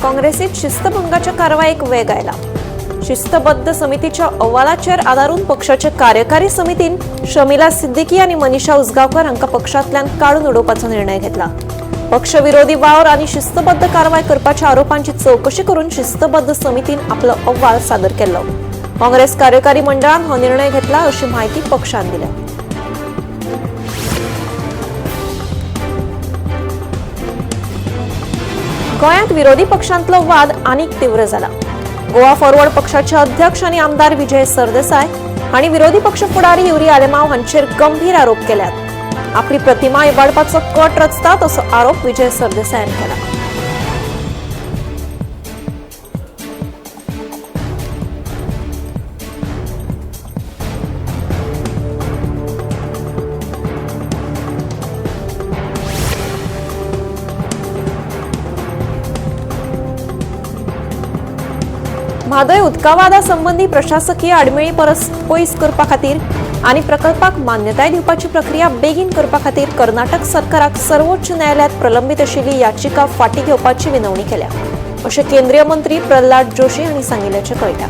काँग्रेसीत शिस्तभंगाच्या कारवायेक वेग आयला. शिस्तबद्ध समितीच्या अहवालाचेर आदारून पक्षाचे कार्यकारी समितीन शमिला सिद्दीकी आनी मनीषा उसगांवकर हांकां पक्षांतल्यान काडून उडोवपाचो निर्णय घेतला. पक्षविरोधी वावर आनी शिस्तबद्ध कारवाय करपाच्या आरोपांची चवकशी करून शिस्तबद्ध समितीन आपलो अहवाल सादर केल्लो. काँग्रेस कार्यकारी मंडळान हो निर्णय घेतला अशी म्हायती पक्षान दिल्या. गोंयांत विरोधी पक्षांतलो वाद आनीक तीव्र जाला. गोवा फॉरवर्ड पक्षाचे अध्यक्ष आनी आमदार विजय सरदेसाय हांणी विरोधी पक्ष फुडारी युरी आलेमाव हांचेर गंभीर आरोप केल्यात. आपली प्रतिमा इबाडपाचो कट रचतात असो आरोप विजय सरदेसायान केला. म्हादय उदकावादा संबंदी प्रशासकीय आडमेळी परस पयस करपा खातीर आनी प्रकल्पाक मान्यताय दिवपाची प्रक्रिया बेगीन करपा खातीर कर्नाटक सरकाराक सर्वोच्च न्यायालयात प्रलंबीत आशिल्ली याचिका फाटीं घेवपाची विनवणी केल्या अशें केंद्रीय मंत्री प्रल्हाद जोशी हांणी सांगिल्ल्याचें कळटा.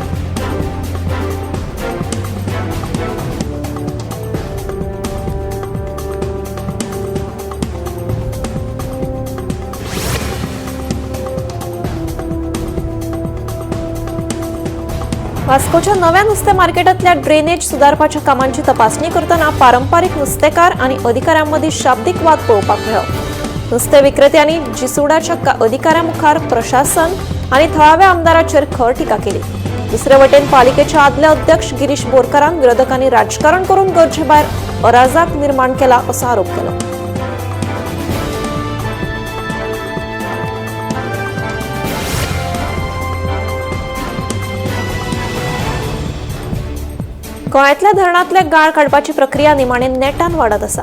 वास्कोच्या नव्या नुस्तें मार्केटांतल्या ड्रेनेज सुदारपाच्या कामांची तपासणी करतना पारंपारीक नुस्तेकार आनी अधिकाऱ्यां मदीं शाब्दीक वाद पळोवपाक मेळ्ळो. नुस्तें विक्रेत्यांनी जिसुडाच्या अधिकाऱ्यां मुखार प्रशासन आनी थळाव्या आमदाराचेर खर टिका केली. दुसरे वटेन पालिकेचे आदले अध्यक्ष गिरीश बोरकारान विरोधकांनी राजकारण करून गरजे भायर अराजक निर्माण केला असो आरोप केलो. गोंयांतल्या धरणांतले गाळ काडपाची प्रक्रिया निमाणे नेटान वाडत आसा.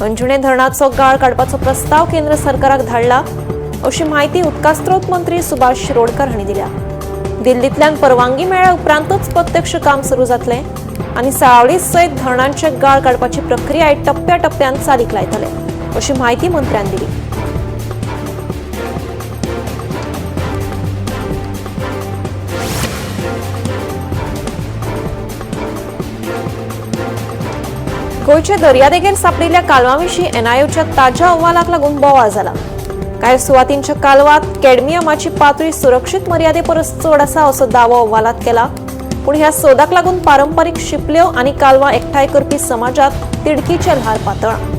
अंजुणे धरणाचो गाळ काडपाचो प्रस्ताव केंद्र सरकाराक धाडला अशी म्हायती उदकास्रोत मंत्री सुभाष शिरोडकर हांणी दिल्या. दिल्लींतल्यान परवानगी मेळ्ळ्या उपरांतच प्रत्यक्ष काम सुरू जातलें आनी साळावली सयत धरणांचे गाळ काडपाची प्रक्रिया टप्प्या टप्प्यान चालीक लायतले अशी म्हायती मंत्र्यान दिली. गोंयचे दर्यादेगेर सापडिल्ल्या कालवां विशीं एनआयओच्या ताज्या अहवालाक लागून बोवाळ जाला. कांय सुवातींच्या कालवांत कॅडमियमाची पातळी सुरक्षीत मर्यादे परस चड आसा असो दावो अहवालांत केला. पूण ह्या सोदाक लागून पारंपारीक शिपल्यो आनी कालवां एकठांय करपी समाजांत तिडकीचें ल्हार पातळ्ळां.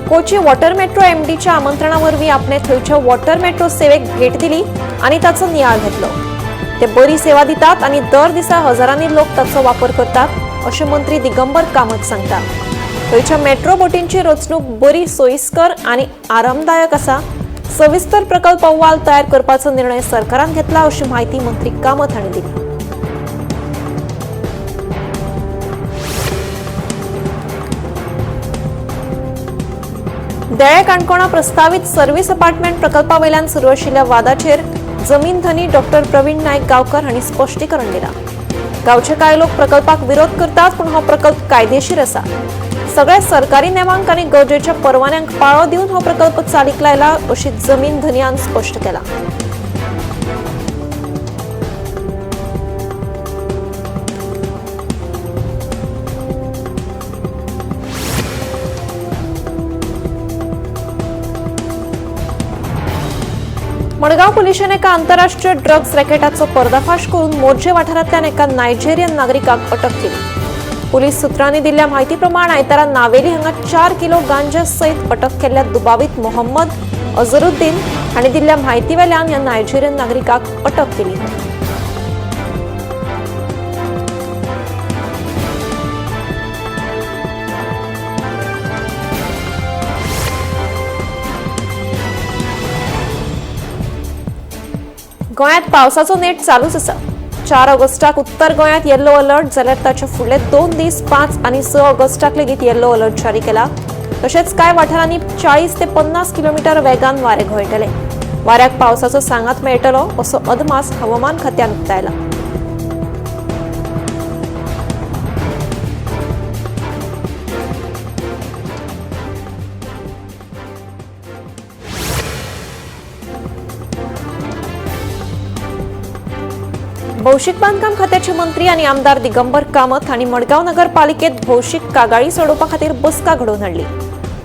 कोची वॉटर मेट्रो एमडीच्या आमंत्रणावरवीं आपणे थंयच्या वॉटर मेट्रो सेवेक भेट दिली आनी ताचो नियाळ घेतलो. ते बरी सेवा दितात आनी दर दिसा हजारांनी लोक ताचो वापर करतात अशें मंत्री दिगंबर कामत सांगतात. थंयच्या मेट्रो बोटींची रचणूक बरी सोयीस्कर आनी आरामदायक आसा. सविस्तर प्रकल्प अहवाल तयार करपाचो निर्णय सरकारान घेतला अशी म्हायती मंत्री कामत हांणी दिली. देळे काणकोणा प्रस्तावीत सर्व्हिस अपार्टमेंट प्रकल्पावयल्यान सुरू आशिल्ल्या वादाचेर जमीन धनी डॉक्टर प्रवीण नायक गांवकर हांणी स्पश्टीकरण दिलां. गांवचे कांय लोक प्रकल्पाक विरोध करतात पूण हो प्रकल्प कायदेशीर आसा. सगळ्या सरकारी नेमांक आनी गरजेच्या परवान्यांक पाळो दिवन हो प्रकल्प चालीक लायला अशी जमीन धनयान स्पश्ट केला. मडगांव पुलिशेन एका आंतरराष्ट्रीय ड्रग्ज रॅकेटाचो पर्दाफाश करून मोरजे वाठारांतल्यान एका नायजेरियन नागरिकाक अटक केली. पुलीस सुत्रांनी दिल्ल्या म्हायती प्रमाण आयतारा नावेली हांगा 4 किलो गांजा सयत अटक केल्ल्या दुबावीत मोहम्मद अझरुद्दीन हांणी दिल्ल्या म्हायती वेल्यान ह्या नायजेरियन नागरिकाक अटक केली. गोंयांत पावसाचो नेट चालूच आसा. 4 ऑगस्टाक उत्तर गोंयांत येल्लो अलर्ट जाल्यार ताचे फुडले 2 दीस 5 आनी 6 ऑगस्टाक लेगीत येल्लो अलर्ट जारी केला. तशेंच कांय वाठारांनी 40 ते 50 किलोमिटर वेगान वारें घोळटलें. वाऱ्याक पावसाचो सांगात मेळटलो असो अदमास हवामान खात्यान उक्तायला। भौशीक बांदकाम खात्याचे मंत्री आणि आमदार दिगंबर कामत हांणी मडगांव नगरपालिकेत भौशीक कागाळी सोडोवपा खातीर बसका घडोवन हाडली।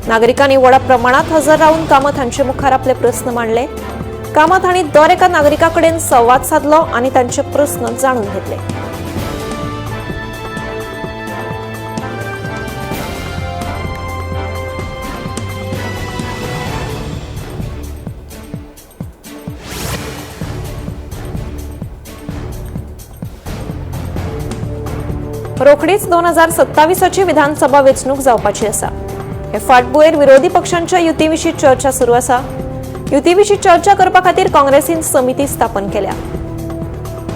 नागरिकांनी व्हडा प्रमाणात हजर रावन कामत हांचे मुखार आपले प्रस्न मांडले। कामत हांणी दर एका नागरिका कडेन संवाद सादलो आनी तांचे प्रस्न जाणून घेतले। रोखडीच 2027ची विधानसभा वेंचणूक जावपाची आसा। हे फाटभुंयेर विरोधी पक्षांच्या युतीविशीं चर्चा सुरू आसा। युतीविशीं चर्चा करपा खातीर काँग्रेसीन समिती स्थापन केल्या।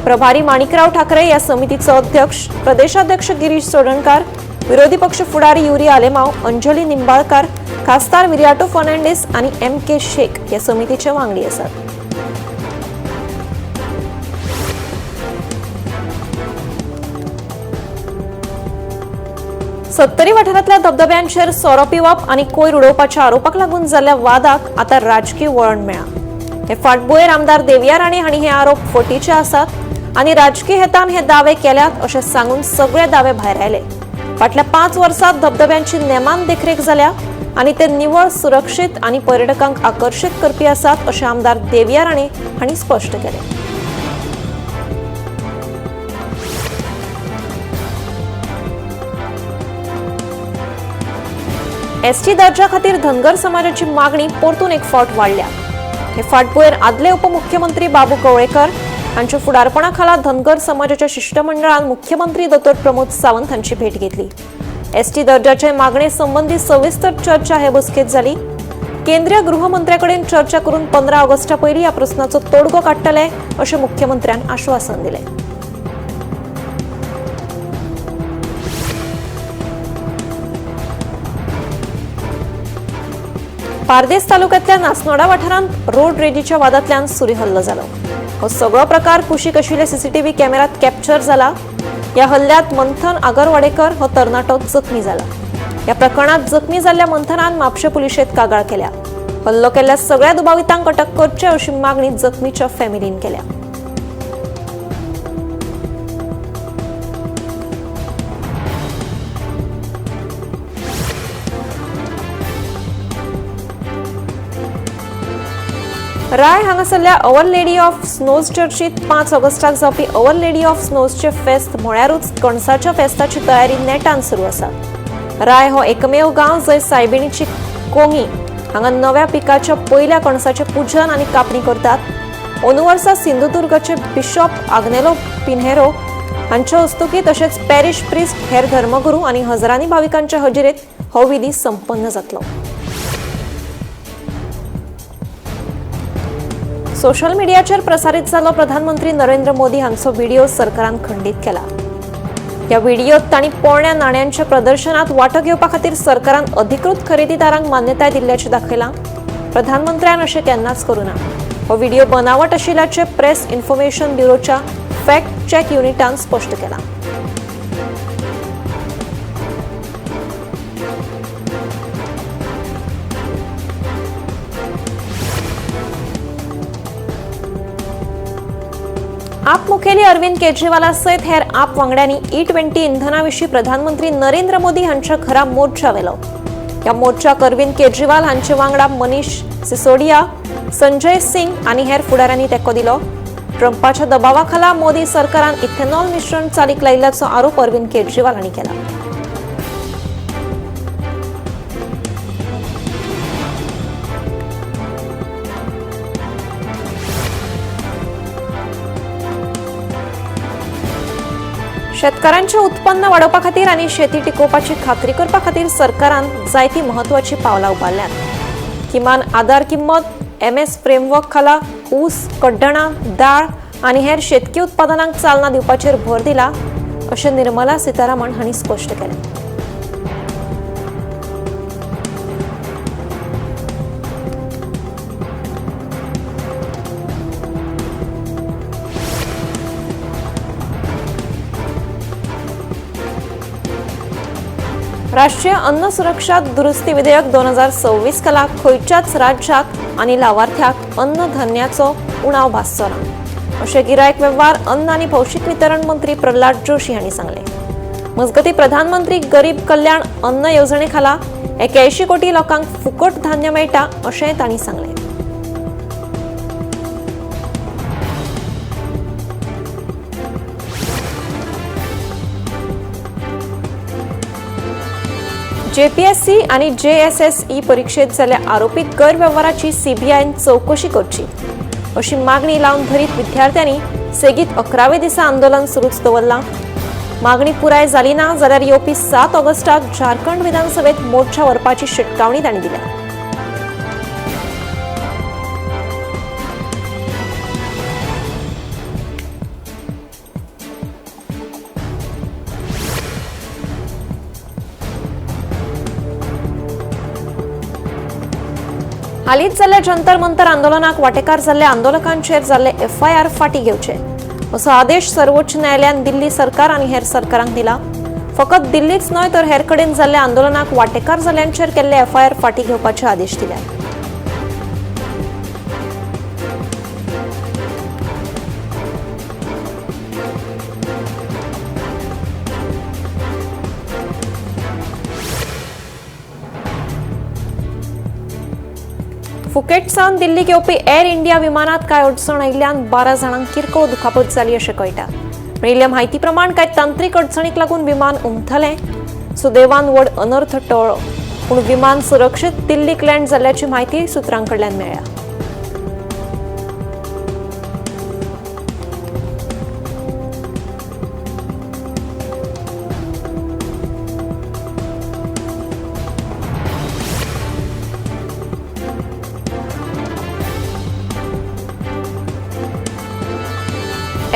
प्रभारी माणिकराव ठाकरे ह्या समितीचो अध्यक्ष, प्रदेशाध्यक्ष गिरीश चोडणकार, विरोधी पक्ष फुडारी युरी आलेमाव, अंजली निंबाळकार, खासदार विरियाटो फर्नांडीस आनी एम के शेख ह्या समितीचे वांगडी आसात। सत्तरी वाठारांतल्या धबधब्यांचेर सोरो पिवप आनी कोयर उडोवपाच्या आरोपाक लागून जाल्ल्या वादाक आतां राजकीय वळण मेळ्ळां। हे फाटभुंयेर आमदार देविया राणे हांणी हे आरोप फटीचे आसात आनी राजकीय हेतान हे दावे केल्यात अशें सांगून सगळे दावे भायर आयले। फाटल्या 5 वर्सांत धबधब्यांची नेमान देखरेख जाल्या आनी ते निवळ, सुरक्षीत आनी पर्यटकांक आकर्शीत करपी आसात अशें आमदार देविया राणे हांणी स्पश्ट केलें। एसटी दर्जा खातीर धनगर समाजाची मागणी परतून एक फावट वाडल्या। हे फाटभुंयेर आदले उपमुख्यमंत्री बाबू कवळेकर हांच्या फुडारपणा खाला धनगर समाजाच्या शिष्टमंडळान मुख्यमंत्री दोतोर प्रमोद सावंत हांची भेट घेतली। एसटी दर्जाचे मागणे संबंधी सविस्तर चर्चा हे बसकेत जाली। केंद्रीय गृहमंत्र्याकडेन चर्चा करून 15 ऑगस्टा पयलीं ह्या प्रस्नाचो तोडगो काडटले अशें मुख्यमंत्र्यान आश्वासन दिलें। पारदेस तालुक्यातल्या नासनोडा वाठारांत रोड रेजीच्या वादांतल्यान सुरी हल्लो जालो। हो सगळो प्रकार कुशीक आशिल्ल्या सीसीटीव्ही कॅमेऱ्यात कॅप्चर जाला। ह्या हल्ल्यात मंथन आगरवाडेकर हो तरणाटो जखमी जाला। ह्या प्रकरणात जखमी जाल्ल्या मंथनान म्हापशें पुलिशेंत कागाळ केल्या। हल्लो केल्ल्या सगळ्या दुबावितांक अटक करचे अशी मागणी जखमीच्या फॅमिलीन केल्या। राय हांगासरल्या our lady of snows चर्चीत 5 ऑगस्टाक जावपी our lady of स्नोजचे फेस्त म्हळ्यारूच कणसाच्या फेस्ताची तयारी नेटान सुरू आसा। राय हो एकमेव गांव जंय सायबिणीची कोंगी हांगा नव्या पिकाच्या पयल्या कणसाचें पुजन आनी कापणी करतात। अंदू वर्सा सिंधुदुर्गाचे बिशॉप आग्नेलो पिन्हेरो हांच्या हस्तुकी तशेंच पॅरिश प्रिस्ट, हेर धर्मगुरू आनी हजारांनी भाविकांच्या हजेरेत हो विधी संपन्न जातलो। सोशल मिडियाचेर प्रसारित जालो प्रधानमंत्री नरेंद्र मोदी हांचो व्हिडिओ सरकारान खंडीत केला। ह्या व्हिडिओत तांणी पोरण्या नाण्यांच्या प्रदर्शनात वांटो घेवपा खातीर सरकारान अधिकृत खरेदीदारांक मान्यताय दिल्ल्याचें दाखयलां। प्रधानमंत्र्यान अशें केन्नाच करूं ना। हो व्हिडिओ बनावट आशिल्ल्याचें प्रेस इन्फॉर्मेशन ब्युरोच्या फॅक्ट चॅक युनिटान स्पश्ट केलां। आप मुखेली अरविंद केजरीवाला सयत हेर आप वांगड्यांनी E20 इंधनाविशीं प्रधानमंत्री नरेंद्र मोदी हांच्या घरा मोर्चा व्हेलो। ह्या मोर्चाक अरविंद केजरीवाल हांचे वांगडा मनीष सिसोडिया, संजय सिंग आनी हेर फुडाऱ्यांनी तेंको दिलो। ट्रंपाच्या दबावाखाला मोदी सरकारान इथेनॉल मिश्रण चालीक लायिल्ल्याचो आरोप अरविंद केजरीवाल हांणी केला। शेतकारांचे उत्पन्न वाडोवपा खातीर आनी शेती टिकोवपाची खात्री करपा खातीर सरकारान जायती म्हत्वाची पावलां उबारल्यांत। किमान आदार किंमत, एमएस फ्रेमवर्क खाला ऊस, कड्डणां, दाळ आनी हेर शेतकी उत्पादनांक चालना दिवपाचेर भर दिला अशें निर्मला सीतारामन हांणी स्पश्ट केलें। राष्ट्रीय अन्न सुरक्षा दुरुस्ती विधेयक 2026 खाला खंयच्याच राज्याक आनी लावार्थ्याक अन्न धान्याचो उणाव भासचो ना अशें गिरायक वेव्हार अन्न आनी भौशीक वितरण मंत्री प्रल्हाद जोशी हांणी सांगलें। मजगतीं प्रधानमंत्री गरीब कल्याण अन्न येवजणे खाला 81 कोटी लोकांक फुकट धान्य मेळटा अशेंय तांणी सांगलें। जेपीएससी आणि जेएसएसई परीक्षेत जाल्ल्या आरोपीत गैरव्यवहाराची सीबीआयन चवकशी करची अशी मागणी लावन धरीत विद्यार्थ्यांनी सेगीत 11व्या दिसा आंदोलन सुरूच दवरलां। मागणी पुराय जाली ना जाल्यार येवपी 7 ऑगस्टाक झारखंड विधानसभेत मोर्चा व्हरपाची शिटकावणी तांणी दिल्या। हालींच जाल्ल्या जंतर मंतर आंदोलनाक वाटेकार जाल्ल्या आंदोलकांचेर जाल्ले एफआयआर फाटीं घेवचे असो आदेश सर्वोच्च न्यायालयान दिल्ली सरकार आनी हेर सरकारांक दिला। फकत दिल्लीच न्हय तर हेर कडेन जाल्ल्या आंदोलनाक वाटेकार जाल्ल्यांचेर केल्ले एफआयआर फाटीं घेवपाचे आदेश दिले। फुकेट सावन दिल्लीक येवपी एअर इंडिया विमानात कांय अडचण आयिल्ल्यान 12 जाणांक किरकोळ दुखापत जाली अशें कळटा। मेळिल्ल्या म्हायती प्रमाण कांय तांत्रीक अडचणीक लागून विमान उमथलें। सुदैवान व्हड अनर्थ टळ्ळो, पूण विमान सुरक्षीत दिल्लीक लँड जाल्ल्याची म्हायती सुत्रां कडल्यान मेळ्ळ्या।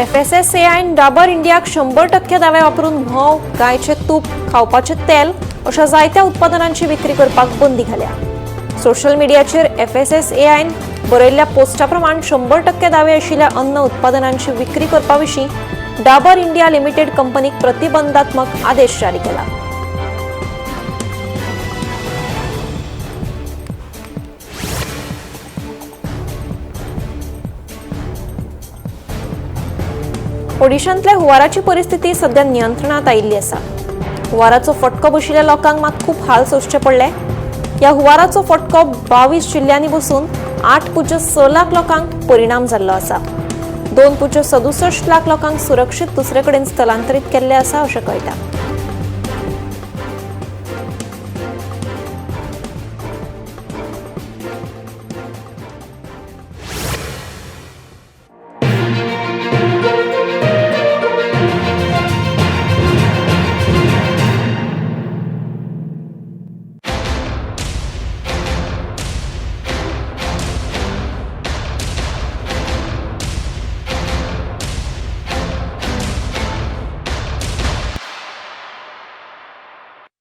एफएसएसएआयन डाबर इंडियाक 100% दावे वापरून म्होंव, गायचें तूप, खावपाचें तेल अशा जायत्या उत्पादनांची विक्री करपाक बंदी घाल्या। सोशल मिडियाचेर एफएसएसएआयन बरयल्ल्या पोस्टा प्रमाण 100% दावे आशिल्ल्या अन्न उत्पादनांची विक्री करपा विशीं डाबर इंडिया लिमिटेड कंपनीक प्रतिबंधात्मक आदेश जारी केला। ओडिशांतल्या हुवाराची परिस्थिती सध्या नियंत्रणात आयिल्ली आसा। हुवाराचो फटको बशिल्ल्या लोकांक मात खूब हाल सोंसचे पडले। ह्या हुवाराचो फटको 22 जिल्ल्यांनी बसून 8.6 लाख लोकांक परिणाम जाल्लो आसा। 2.67 लाख लोकांक सुरक्षीत दुसरे कडेन स्थलांतरीत केल्ले आसा अशें कळटा।